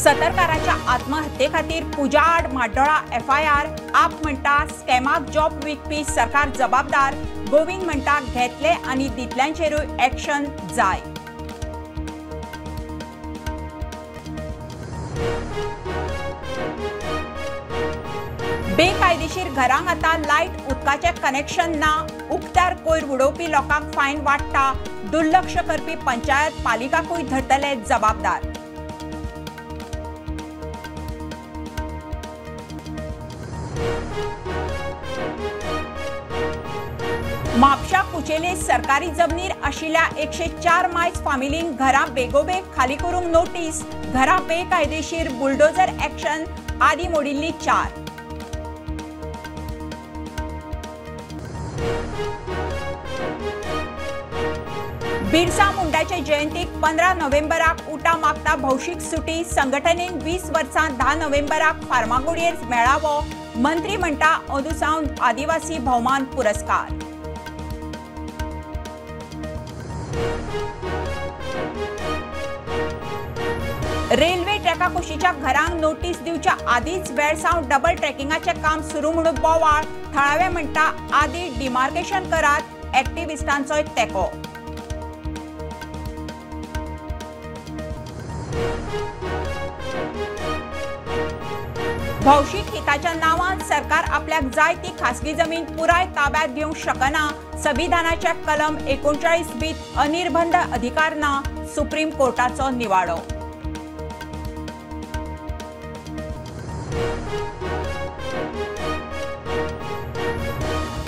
सतरकाराच्या आत्महत्ये खातीर पुजा आड म्हाड्डोळा एफआयआर। आप म्हणटा स्कॅमाक जॉब विकपी सरकार जबाबदार। गोविंद म्हणटा घेतले आनी दितल्यांचेरूय ऍक्शन जाय। बेकायदेशीर घरांक आतां लायट उदकाचें कनेक्शन ना। उक्त्यार कोयर उडोवपी लोकांक फायन वाडटा। दुर्लक्ष करपी पंचायत पालिकाकूय धरतले जबाबदार। म्हापशा कुचेले सरकारी जमनीर आशिल्ल्या 104 मायज फामिलींक घरां बेगोबेग खाली करूंक नोटीस। घरां बेकायदेशीर बुलडोजर ऍक्शन आदी मोडिल्ली 4। बिरसा मुंडाचे जयंतीक 15 नोव्हेंबराक उटा मागता भौशीक सुटी। संघटनेन 20 वर्सां 10 नोव्हेंबराक फार्मागुडयेर मेळावो। मंत्री म्हणटा अंदू सावन आदिवासी भोवमान पुरस्कार। रेल्वे ट्रॅका कुशीच्या घरांक नोटीस दिवच्या आदींच वेळसांव डबल ट्रॅकिंगाचें काम सुरू म्हणून बोवाळ। थळावे म्हणटा आदी डिमार्केशन करात, ऍक्टिव्हिस्टांचोय तेंको। भौशीक हिताच्या नांवान सरकार आपल्याक जाय ती खासगी जमीन पुराय ताब्यात घेवंक शकना। संविधानाच्या कलम 39 बीत अनिर्बंध अधिकार ना। सुप्रीम कोर्टाचो निवाडो।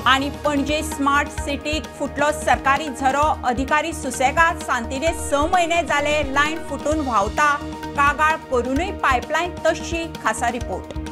आनी पणजे स्मार्ट सिटीक फुटलो सरकारी झरो। अधिकारी सुसेगाद सांतिने 6 म्हयने जाले लायन फुटून व्हांवता। कागाळ करूनय पायपलायन तशी। खासा रिपोर्ट।